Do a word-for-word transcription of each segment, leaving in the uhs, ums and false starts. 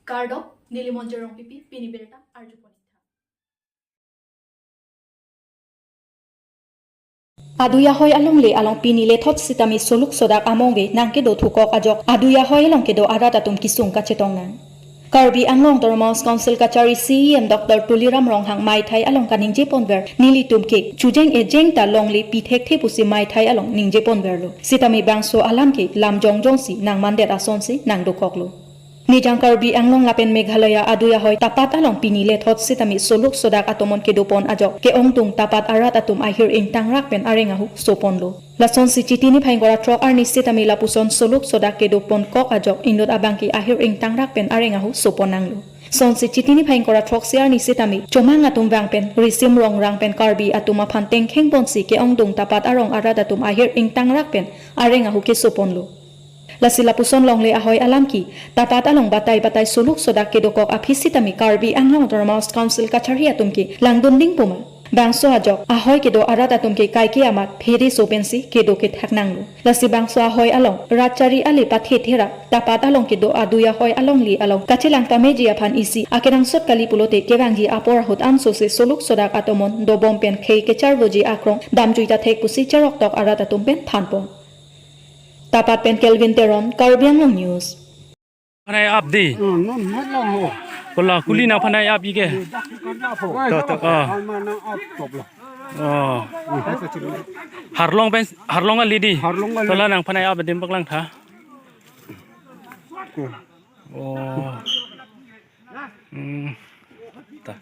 Kardom, neli Monjir Rongpipi, pini birta arjupon-ik tha. Adui ahoi alongle along pini lethot sitame soluk sodak among ave nangkedo thukok ajok adui ahoi along kedo arat atum kesung kachetong nang. Karbi Anglong Autonomous Council kachari C E M Doctor Tuliram Ronghang maithai along kaningje ponver nelitum ke chujeng ejeng ta longle pi thekthe pusi maithai along ningje ponverlo. Sitame bangso alam ke lam jongjong si nangmandet asonsi nangdokoklo. Nijang Karbi Anglong lapen Meghalaya adui ahoi Tapat along pini lethot sitame soluk sodak atomon kedopon ajok ke-ongdung Tapat arat atum ahir ingtangrak pen areng ahu soponlo. Lasonsi Chiti niphai ingkoi ra throk arni sitame lapuson soluk sodak kedoponkok ajok inut abangke ahir ingtangrak pen areng ahu sopon nanglo. Sonsi Chiti niphai ingkoi ra throksi arni sitame chomang atum vang pen risim rongrang pen Karbi atum aphan tengkheng ponsi ke-ongdung Tapat arong arat atum ahir ingtangrak pen areng ahu kesoponlo. Lasi lapuson longle ahoi alam ke Tapat along batai batai soluk sodak kedokok aphi sitame Karbi Anglong Autonomous Council kachari atum ke langdun ding puma. Bangso ajok ahoi kedo arat atum ke kaike amat phere so pensi kedo kethak nanglo. Lasi bangso ahoi along rat chari ale pathe thera Tapat along kedo adui ahoi alongle along kachelang pameji aphan isi akenangsot kali pulote kevangji apor ahut ansose soluk sodak atomon dobom pen khei kecharvoji akrong damjui ta thek pusi cheroktok arat atum pen thanpon. Tapat pen Kelvin Teron, Karbi Anglong News. Phanai ap di. Hmm, non mat long ho. Kola kuli nangphanai ap-ik ke. Dak kan ap ho. To, to. Ah. Alma nang ap top lo. Oh. Hmm, dak kecil. Harlong pen, harlong kali di. Harlong kali. Tola nangphanai ap adim paklang tha. Hmm. Oh. Hmm. Ta.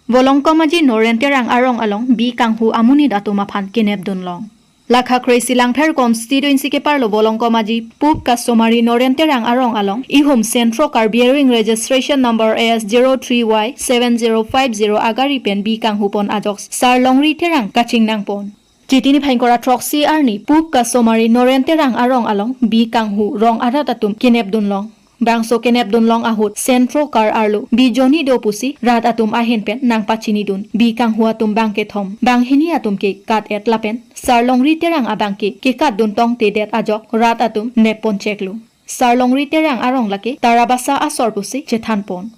Volongkom Aji Noren Terang arong along bi kanghu amonit atum aphan kenep dunlong. Lakha kre-isi Langpher constituency keparlo Volongkom Aji Pup Customary Noren Terang arong along ihum Centro Karbi Ring Registration Number A S zero three Y seven zero five zero agari pen bi kanghupon ajok Sarlongri Terang kachingnangpon. Chiti niphai ingkoi ra throksi arni Pup Customary Noren Terang arong along bi kanghu rong arat atum kenep dunlong. Bangso kenep dunlong ahut Centro Kar arlo bi jonni do pusi rat atum ahin pen nangpachini dun. Bi kanghu atum bang kethom, banghini atum ke kat-et lapen Sarlongri Terang abangke kekat dun tongtedet ajok rat atum neppon cheklo. Sarlongri Terang arong lake Tarabasa asor pusi chethanpon.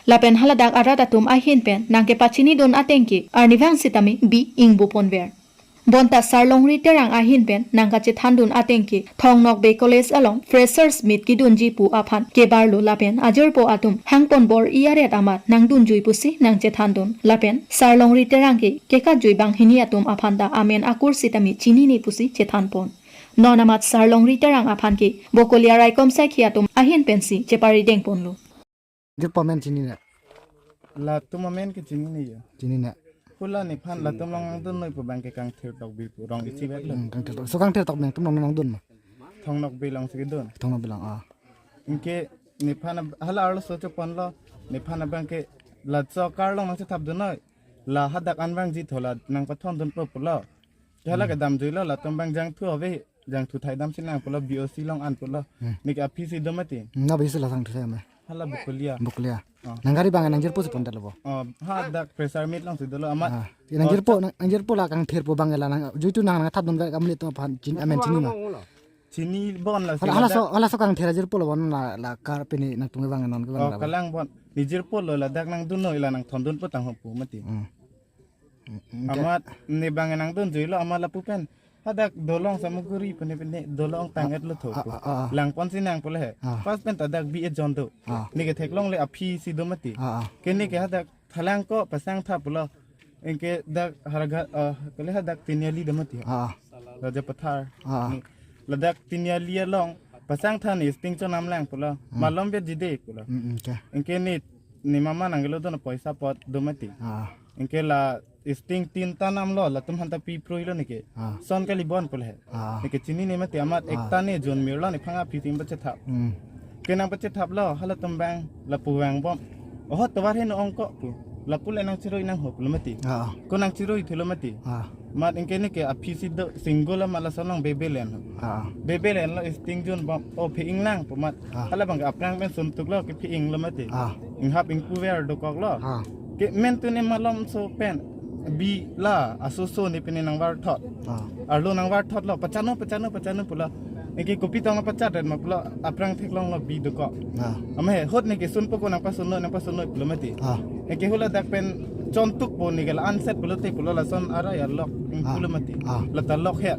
Lapen haladak arat atum ahin pen nangkepachini dun ateng ke arnivang sitame bi ingbuponver. Bonta Sarlongri Terang ahin pen nangkachethan dun ateng ke Thong Nokbe College along Freshers Meet kedunji pu aphan kebarlo lapen ajirpo atum hangpon bor-i aret amat nangdunjui pusi nangchethan dun lapen Sarlongri Terang ke kekatjui banghini atum aphan ta amen akur sitame chinine pusi chethanpon. Non amat Sarlongri Terang aphan ke Bokolia raikom sakhi atum ahin pensi cheparidengponlo. Jirpo amen chinine. Latum amen ke chinine ya. Chinine. Hula nephan latum along nangdunnoi pu abangke Kangthir Tokbi pu rong isi vet lo. Hmm, Kangthir Tok. So Kangthir Tok abang atum along nangdun ma? Thong Nokbe alongsi kedun. Thong Nokbe along, ah. Anke nephan ab-, hala arloso cheponlo. Nephan abangke laso Kar along nangchethap dunnoi. La hadak anvangji thola nangpathon dunpo pulo. Ke hala kedamjuilo latum abang jangthu ave, jangthu thaidamsi nang pulo, B O C along an pulo. Hmm. Neke aphi si do mati. Hmm, na B O C la jangthu thai ma? Hala Bokolia. Bokolia. Oh. Nang gari abang nangjirpo si pondetlo bo? Oh, hadak Freshers Meet alongsi dolo amat. Ah, nangjirpo, nang, nangjirpo la Kangthir pu abang la nang, juitu nang nangthap dun ka amonit atum aphan chin, amen chinine ma? Chinibon la. Hala, halaso, halaso Kangthir ajirpo lo bon la, la Kar pini nangtum kevang non kevang. Oh, la kalang bon. Nejirpo lo ladak nangdunnoi la nangthondunpo tangho pu mati. Hmm. Hmm, hmm, amat ne abang nangdunjuilo amat lapu pen. Hadak dolong Samaguri pene pene dolong tang-etlo tho. Ah, ah, ah, ah. Langponsi nang pulo he. Ah. First pen ta dak bi ejon do. Ah. Neke theklongle aphi si do mati. Ah, ah. Ke neke hadak thalang ko pasang tha pulo. Anke dak Haraga, ah, kali hadak Tiniali do mati. Ah. Raja Pathar. Ah. Ni, ladak Tiniali along pasang tha ne sting chonam lang pulo. Hmm. Malom be jide pulo. Hmm, hmm, okay. Anke ne, ne mama nanggelo do na poisa apot do mati. Ah. Anke la sting tin ta namlo, latum aphanta pi pruilo neke. Ah. Son kali bon pulo he. Ah. Neke chinine mati amat. Ah. Ekta ne jon mirlo nephan aphi tim pachethap. Hmm. Ke nangpachethaplo, halatum abang lapu vangbom. Oho tovar heno ongko pu. Lapu le nangchirui nangho pulo mati. Ah. Ko nangchirui thulo mati. Ah. Amat anke neke aphi si do single amat lason along bebe len ho. Ah. Bebe lenlo sting jonbom. O phi-ing nang pu amat. Ah. Hala abangke aphrang pen sumtuklo ke phi-inglo mati. Ah. Inghap ingkuver dokoklo. Ah. Ke men tune malomso pen bi la asoso ne pine nangvarthot. Ah. Arlo nangvarthotlo, pachano, pachano, pachano pulo. Neke kopi tong nangpachat ret ma pulo, aphrang theklonglo bi dokok. Ah. Amat he, ahut neke sunpo ko nangpasunlo, nangpasunlo pulo mati. Ah. Neke hula dak pen chontukpo neke la anset pulote pulo lason arai alok, ah, pulo mati. Ah. Lata lok he.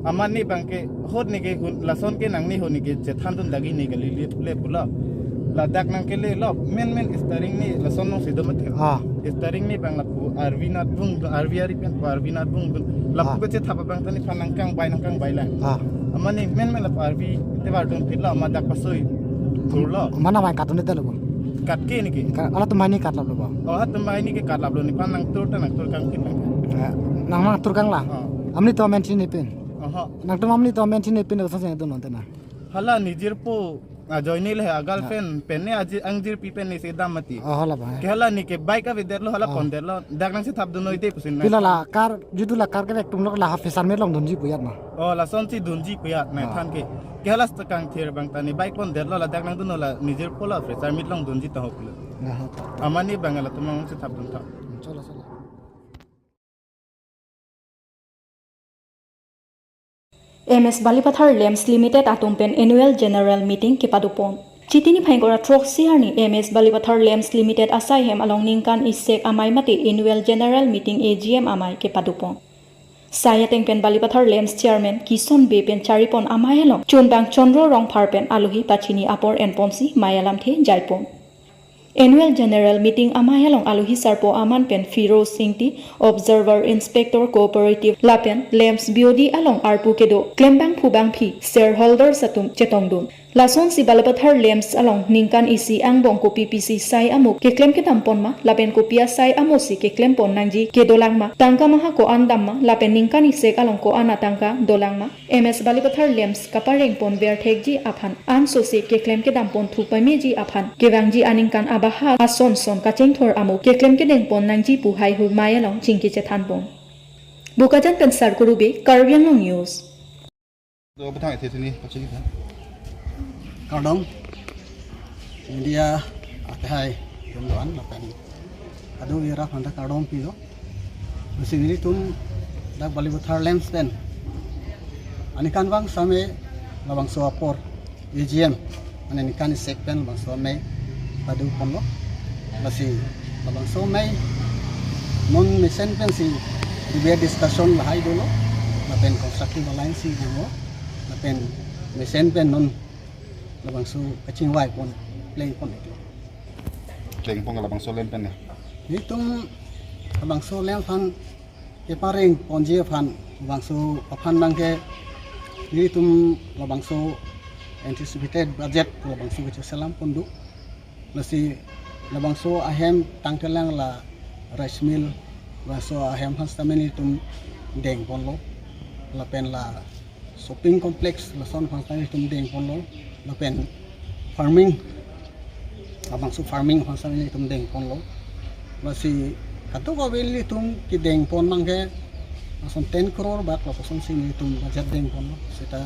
Amat ne abang ke ahut neke hun, lason ke nangne ahut neke chethandun dagi neke lili le pulo. Ladak nangkelelo, menmen steering ne lason nong sido mati. Ah. Steering ne abang lapu arvi natbung, arvi ari pen pu arvi natbung. Lapu, ah, kachethap abang ta nephan nangkangbai, nangkangbai lang. Ah. Amat ne menmen lapu arvi te vardun phitlo, amat dak pasoi thurlo. Mana mai katun te lo bo? Kat ke neke. Ka-, halatum mai ne katlaplo bo? Oh, halatum mai neke katlaplo, nephan nangtur ta nangtur kangphit lang. Eh, nang nangtur kanglang? Oh. Amni to amen chinine pin? Oho. Nangtum amni to amen chinine pin, kosonsi nangdun non te na? Hala nejirpo ajoine le, a girlfriend, ah, pen ne aji angjirpi pen ne si dam mati. Oh, hala ba. Ke hala neke bike avedetlo, hala, oh, pondetlo. Dak nangchethapdun noi de pusi nang. Pila la car, jutu la car kevek atumlo la ha fresher meet along dunji pu ajat ma? Oh, lasonsi dunji pu ajat, na, ah, than ke. Ke hala seta kangthir abang ta ne bike pondetlo, ladak nangdunlo, la nejirpo la fresher meet along dunji tahok lo. Aha. Amat ne abang latum nangchethapdun tha. Cholo, cholo. M S Balipathar Lamps Limited atum pen Annual General Meeting kepadopon. Chiti niphai ingkoi ra throksi arni M S Balipathar Lamps Limited asai hem along ningkan isek amei mate Annual General Meeting, A G M, amei kepadopon. Sai ateng pen Balipathar Lamps Chairman Kison Bey pen charipon amei along Chunbang Chandra Rongphar pen alohi pachini apor enponsi mei alamthe jaipon. Annual General Meeting amei along alohi sarpo amen pen Firoz Ingti, Observer Inspector Cooperative, lapen Lamps B O D along arpu kedo klembangphu bangphi shareholders atum chetongdun. Lasonsi Balipathar Lamps along ningkan isi angbong kopi pisi sai amuk keklem kedam pon ma, lapen kopi asai amosi keklem pon nangji kedolang ma, tangka maha ko-an dam ma, lapen ningkan isek along ko-an atangka dolang ma, M S Balipathar Lamps kapareng pon ver thekji aphan, ansose keklem kedam pon thu pameji aphan, kevangji aningkan abahar ason son kachingthur amuk keklem kedeng pon nangji pu haihui mei along chingki chethan pon. Bokajan pen Sarkuru Bey, Karbi Anglong News. Do bethang isi sini pachini tha. Kardom. Media athai dun doan lapen adu ira phanta kardom pilo. Besi nelitum dak Balipathar Lamps pen aningkan vang samei labangso apor A G M, mane ningkan isek pen labangso amei padu ponlo. Lasi labangso amei non mesen pensi debate discussion lahai dolo, lapen constructive alliance si nanglo, lapen mesen pen non labangso kachingvai pon, pleng pon ito. Pleng pon labangso lamp pen ne? Nelitum labangso lamp aphan kepareng ponji aphan, labangso aphan abang ke nelitum labangso anticipated budget labangso kecheselam pon do. Lasi labangso ahem tangtelang la rice mill, labangso ahem aphan sitame nelitum deng ponlo. Lapen la shopping complex lason aphan sitame nelitum deng ponlo. Lapen farming, labangso farming aphan sitame nelitum deng ponlo. Lasi kadokave nelitum kedeng pon abang ke lason ten crore bak, lapuson si nelitum budget deng ponlo. Seta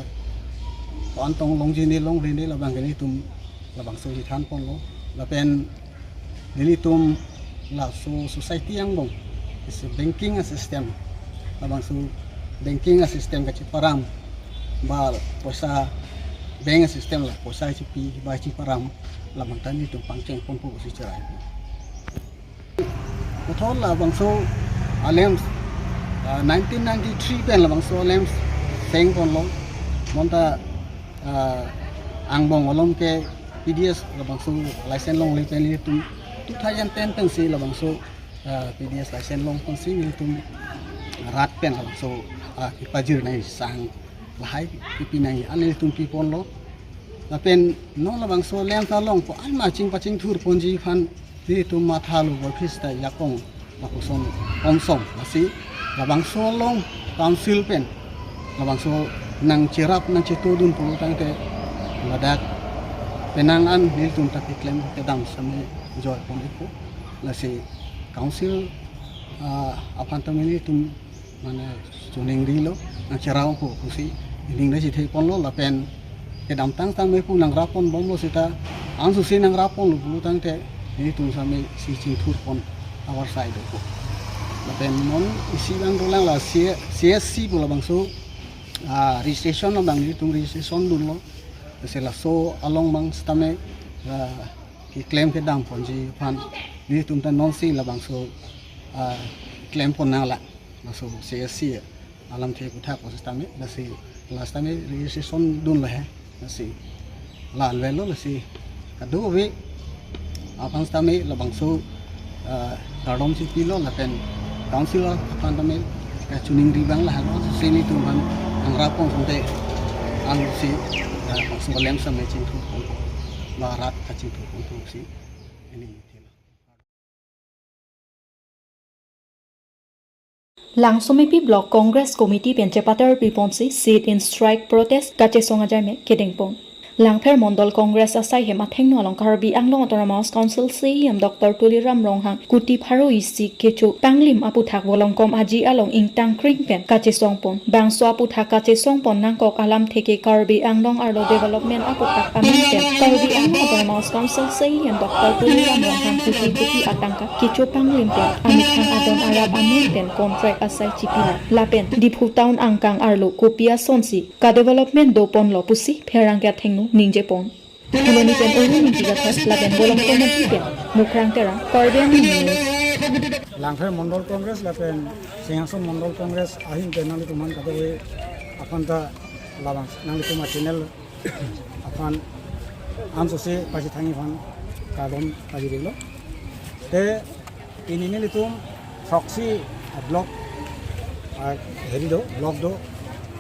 ko-an tong longji ne longle ne labang ke nelitum labangso chethan ponlo. Lapen nelitum laso society angbong isi banking asystem, labangso banking asystem kachiparam, ba poisa bank asystem la poisa chipi ba chiparam, labang ta nelitum pangcheng ponpo pusi cherai. Kothol labangso a-lamps, ah, nineteen ninety-three pen labangso a-lamps seng ponlo. Bonta, ah, angbong along ke P D S labangso license longle pen nelitum two thousand ten pensi labangso, ah, P D S license long pensi nelitum rat pen labangso, ah, kepajir nangji sang lahai kepi nangji an nelitum pi ponlo. Lapen non labangso lamp ta longpo, an ma ching pachingthur ponji aphan nelitum mathalo, bor phista jakong lapuson kongsom. Lasi labangso along council pen labangso nangcherap nangchetodun pulo tangte ladak penang an nelitum ta keklem kedam sitame joi pon ikpo. Lasi council, ah, aphan ta nelitum mane chuning rilo, nangcherap po pusi ining da chithei ponlo, lapen kedamtang tame pu nangrap pon bomlo seta, ansose nangrap ponlo pulo tangte nelitum sitame si chingthur pon avarsai dopo. Lapen non isi abang dolang la C-, C S C pu labangso ah, registration abang nelitum registration dunlo. Lasi laso along abang sitame, ah, keklem kedam ponji aphan nelitum ta nonsi labangso, ah, klem pon nanglang. Laso C S C alamthe aphuthak pusitame, lasi last time registration dunlo he, lasi la-an avelo, lasi kadokave aphan sitame labangso, ah, kardom si pilo lapen council aphan tame, eh, chuning ri abang lahelo, si nelitum aphan angra pon sante, ansi, eh, bangso klem sitame chingthur pon, ba rat kachingthur pon si, ini thilo. Langsomepi Block Congress Committee pen chepatar piponsi sit-in strike protest kachesong ajai me kedengpon. Langpher Mondol Congress asaihem athengno along Karbi Anglong Autonomous Council C E M Doctor Tuliram Ronghang kuti pharo isi kecho panglim aphuthak Volongkom Aji along ingtang kring pen kachesongpon. Bangso aphuthak kachesongpon nangkok alamthe ke Karbi Anglong arlo development aphuthak amen pen Karbi Anglong Autonomous Council C E M Doctor Tuliram Ronghang kuti kopi atangka kecho panglim pen amethang adon arap amen pen contract asai chipilo. Lapen Diphu town angkang arlo kopi asonsi kadevelopment doponlo pusi pherangke athengno ningjepon. Phuloni pen Uru Ningki Kathar lapen Volongkom Aji pen Mukrang Terang, Karbi Anglong News. Langpher Mondol Congress lapen Singhason Mondol Congress ahin pen nanglitum aphan kadokave aphan ta labang nanglitum a-channel aphan ansose pachethangji aphan kardom pajirilo. Te pini nelitum throksi, ah, block, ah, heri do, block do,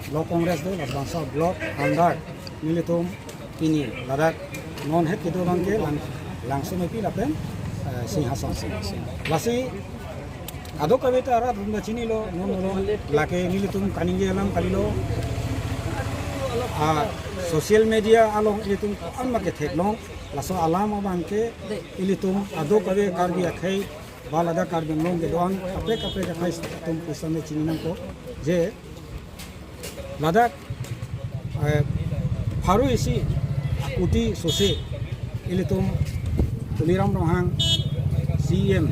Block Congress do, labangso block under nelitum pini ladak non het kedo abangke Lang, Langsomepi lapen, eh, Singhason. Lasi kadokave ta arat atum ta chinilo, non non lake nelitum kaningje alam kalilo. Ah, social media along ilitum ko-an ma ketheklong, laso alam abangke ilitum kadokave Karbi akhei ba ladak Karbi Anglong kedo-an kaprek kaprek akhei atum pusitame chini nangkok je ladak, eh, pharo isi akuti sose ilitum Tuliram Ronghang C E M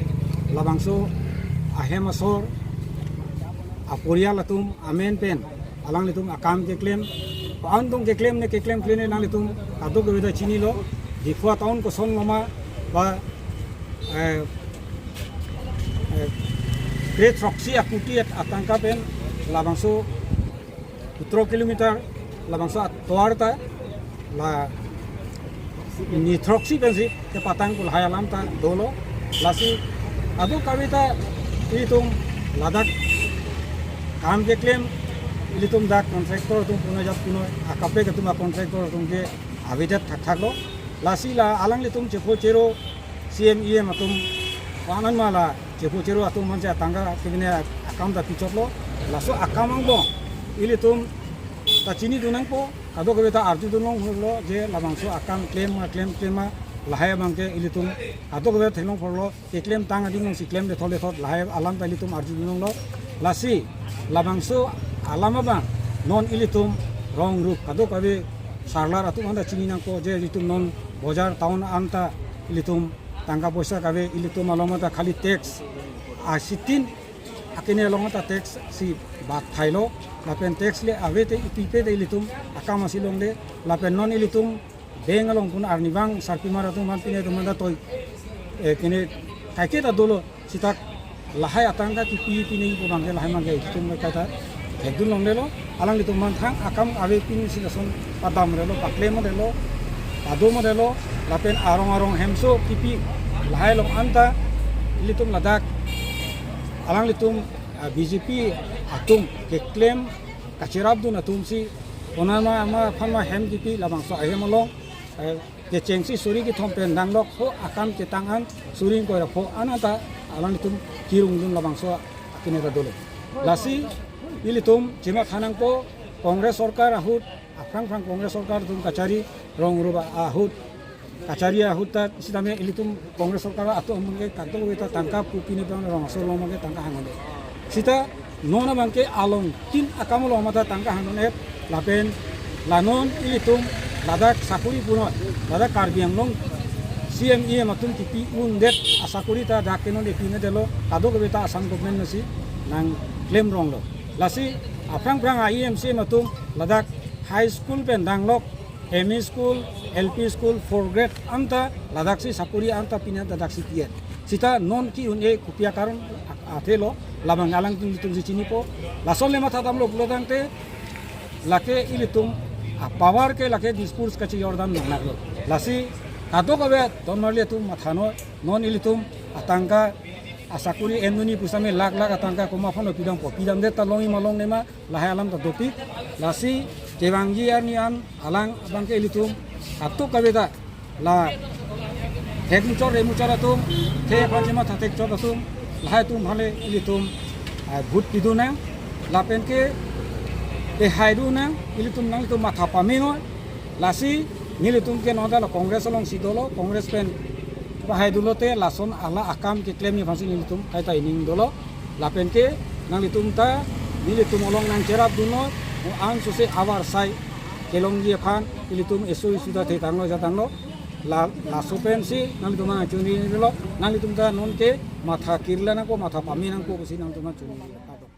labangso ahem asor aporial atum amen pen alanglitum akam keklem, ko-an tong keklem ne keklemkle ne nanglitum kadokave ta chinilo, Diphu town koson loma ba, eh, eh, kre throksi akuti at-, atangka pen labangso sutro kilometer labangso atovar ta la ni throksi pensi kepatang pu lahai alam ta dolo. Lasi kadokave ta ilitum ladak kam keklem, ilitum dak contractor atum punoi jat punoi akaprek atum a-contractor atum ke avedet thakthaklo. Lasi la alanglitum chepho chero C M E M atum ko-an ma la chepho chero atum manse atangka kevine akam ta pichotlo. Laso akam angbong ilitum ta chinidun nangpo, kadokave ta arjudun longlo je labangso akam klem ma klem klem ma lahai abangke ilitum kadokave theklong phurlo, keklem tang ading longsi klem lethot lethot lahai alam ta ilitum arjudun longlo. Lasi labangso alam abang non ilitum rong rup kadokave sarlar atum anta chini nangpo je ilitum non bojar town anta ilitum tangka poisa kave, ilitum along ta khali tax asitin akene along ta tax si bat thailo, lapen tax le ave te ipipe te ilitum akam asi longle, lapen non ilitum bank along pun arnivang sarpimar atum aphan pine atum anta toi, eh, kene kaike ta dolo, sita lahai atangka kipi pinei pu abangke lahai abangke itum kaita thekdun longlelo, alanglitum aphan thang akam ave pinsi lason padamrelo, paklemrelo, padomrelo, lapen arong arong hemso kipi lahai along anta ilitum ladak alanglitum, ah, B J P atum keklem kacherapdun atumsi konat ma ama aphan ma hem kipi labangso ahem along, eh, kechengsi suri kethom pen danglok ho akam ketang an suri ingkoi ra pho an anta alanglitum kirungdun labangso akene ta dolo. Lasi ilitum chematha nangpo Congress sorkar ahut, aphrang phrang Congress sorkar atum kachari rong rup ahut, kachari ahut ta sitame ilitum Congress sorkar atum ke kadokave ta tangka pu pine pang rong asor along ke tangka hangdun. Sita non abangke along tin akam along mata tangka hangdun-et lapen la non ilitum ladak sakori punoi, ladak Karbi Anglong C M E M atum kipi undet asakori ta dak ke non epinedetlo, kadokave ta Assam government nasi nangklem ronglo. Lasi Aphrang phrang a E M C M atum ladak high school pen danglok, M E school, L P school, four grade anta ladak si sakori anta pini anta dak si pian. Sita non ki-un-e kopi akaron a-, athe lo, labang alangtum ilitum si chinipo. Lason le matha damlo pulo tangte, lake ilitum a-power ke lake Dispur si kachejordam nangnaklo. Lasi kadokave don marli atum matha noi, non ilitum atangka asakori endunji pusitame lakh lakh atangka komat aphan lo pidampo, pidamdet ta longji ma longle ma, lahai alam ta dopik. Lasi kevangji arni an alang abang ke ilitum kadokave ta la thekmuchot remuchot atum, the aphan chematha thekchot atum, lahai atum aphan le ilitum, ah, vote pidun nang, lapen ke ehai dun nang, ilitum nanglitum matha pame noi. Lasi nelitum ke non ta la Congress alongsi dolo, Congress pen pahai dolo te lason ala akam keklemji aphansi nelitum kaita ining dolo. Lapen ke nanglitum ta nelitum along nangcherap dun noi, mo an suse avarsai kelongji aphan ilitum eso isu ta thetanglo jatanglo. La, laso pensi nanglitum nangchini dolo, nanglitum ta non ke matha kirla nangkok, matha pame nangkok pusi nanglitum nangchini dolo.